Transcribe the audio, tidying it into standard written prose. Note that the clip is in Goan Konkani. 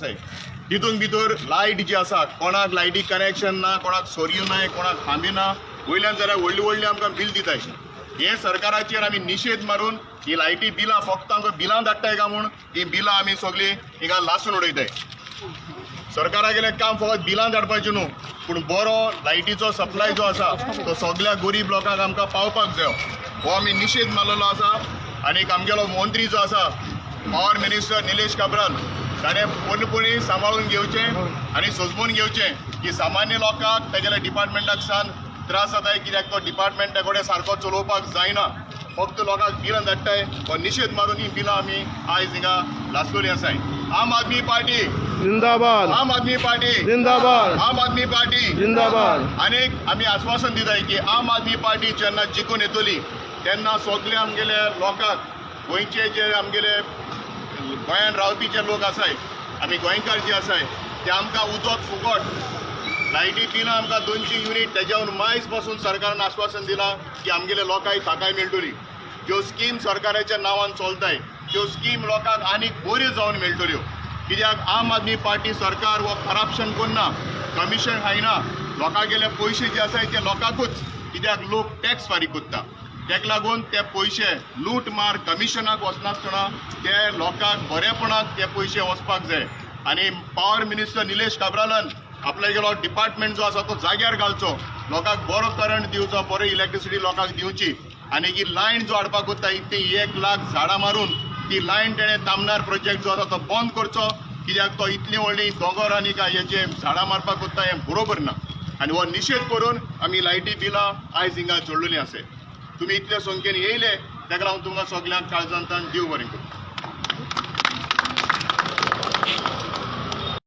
तितून भितर लायट जी आसा, कोणाक लायटी कनेक्शन ना, कोणाक सोरयो ना, कोणाक खांबी ना, वयल्यान जाल्यार व्हडली व्हडली आमकां बील दिताय. हे सरकाराचेर आमी निशेध मारून ही लायटी बिलां फक्त आमकां बिलां धाडटाय काय म्हूण ही बिलां आमी सगळीं हिंगा लासून उडयताय. सरकारा गेलें काम फकत बिलां धाडपाचें न्हू, पूण बरो लायटीचो सप्लाय जो आसा तो सगळ्या गरीब लोकांक आमकां पावपाक जायो. हो आमी निशेध मारलेलो आसा. आनी आमगेलो मंत्री जो आसा, पावर मिनिस्टर निलेश काब्राल, ताणें पूर्णपणी सांबाळून घेवचें आनी सोजमून घेवचें की सामान्य लोकांक तेगेल्या डिपार्टमेंटाक सान त्रास जाताय, कित्याक तो डिपार्टमेंटा कडेन सारको चलोवपाक जायना, फक्त लोकांक बिलां धाडटाय. हो निशेध मारून ही बिलां आमी आयज हिंगा लासलेली आसाय. आम आदमी पार्टी जिंदाबाद. आम आदमी पार्टी जिंदाबाद. आम आदमी पार्टी जिंदाबाद. आनी आमी आश्वासन दिताय की आम आदमी पार्टी जेन्ना जिखून येतली तेन्ना सगळे आमगेले लोकांक, गोंयचे जे आमगेले गोंयान रावपी जे लोक आसाय, आमी गोंयकार जे आसाय, ते आमकां उदक फुकट, लायटी बिलां आमकां 200 युनीट, तेज्यावर मायज पासून सरकारान आश्वासन दिलां की आमगेले लोकांक थाकाय मेळटली. ज्यो स्कीम सरकाराच्या नांवान चलताय त्यो स्कीम लोकांक आनीक बऱ्यो जावन मेळटल्यो, कित्याक आम आदमी पार्टी सरकार हो करप्शन करना, कमिशन खायना. लोकांगेले पयशे जे आसाय ते लोकांकूच, कित्याक लोक टॅक्स फारीक करता. तेका लागून ते पयशे लूट मार कमिशनाक वचनासतना ते लोकांक बरेपणाक ते पयशे वचपाक जाय. आनी पावर मिनिस्टर निलेश काब्रालान आपल्यागेलो डिपार्टमेंट जो आसा तो जाग्यार घालचो, लोकांक बरो करंट दिवचो, बरो इलेक्ट्रिसिटी लोकांक दिवची. आनी ही लायन जो हाडपाक कोत्ता ती 1 लाख झाडां मारून ती लायन तेणें तामनार प्रोजेक्ट जो आसा तो बंद करचो, कित्याक तो इतली व्हडली दोंगर आनी काय हेजे झाडां मारपाक कोत्ता हें बरोबर ना. आनी हो निशेध करून आमी लायटी बिलां आयज हिंगा जोडलेली आसा. तुमी इतले संख्येन येयले, ताका लागून तुमकां सगल्यांक काळजांतल्यान देव बरें करूं.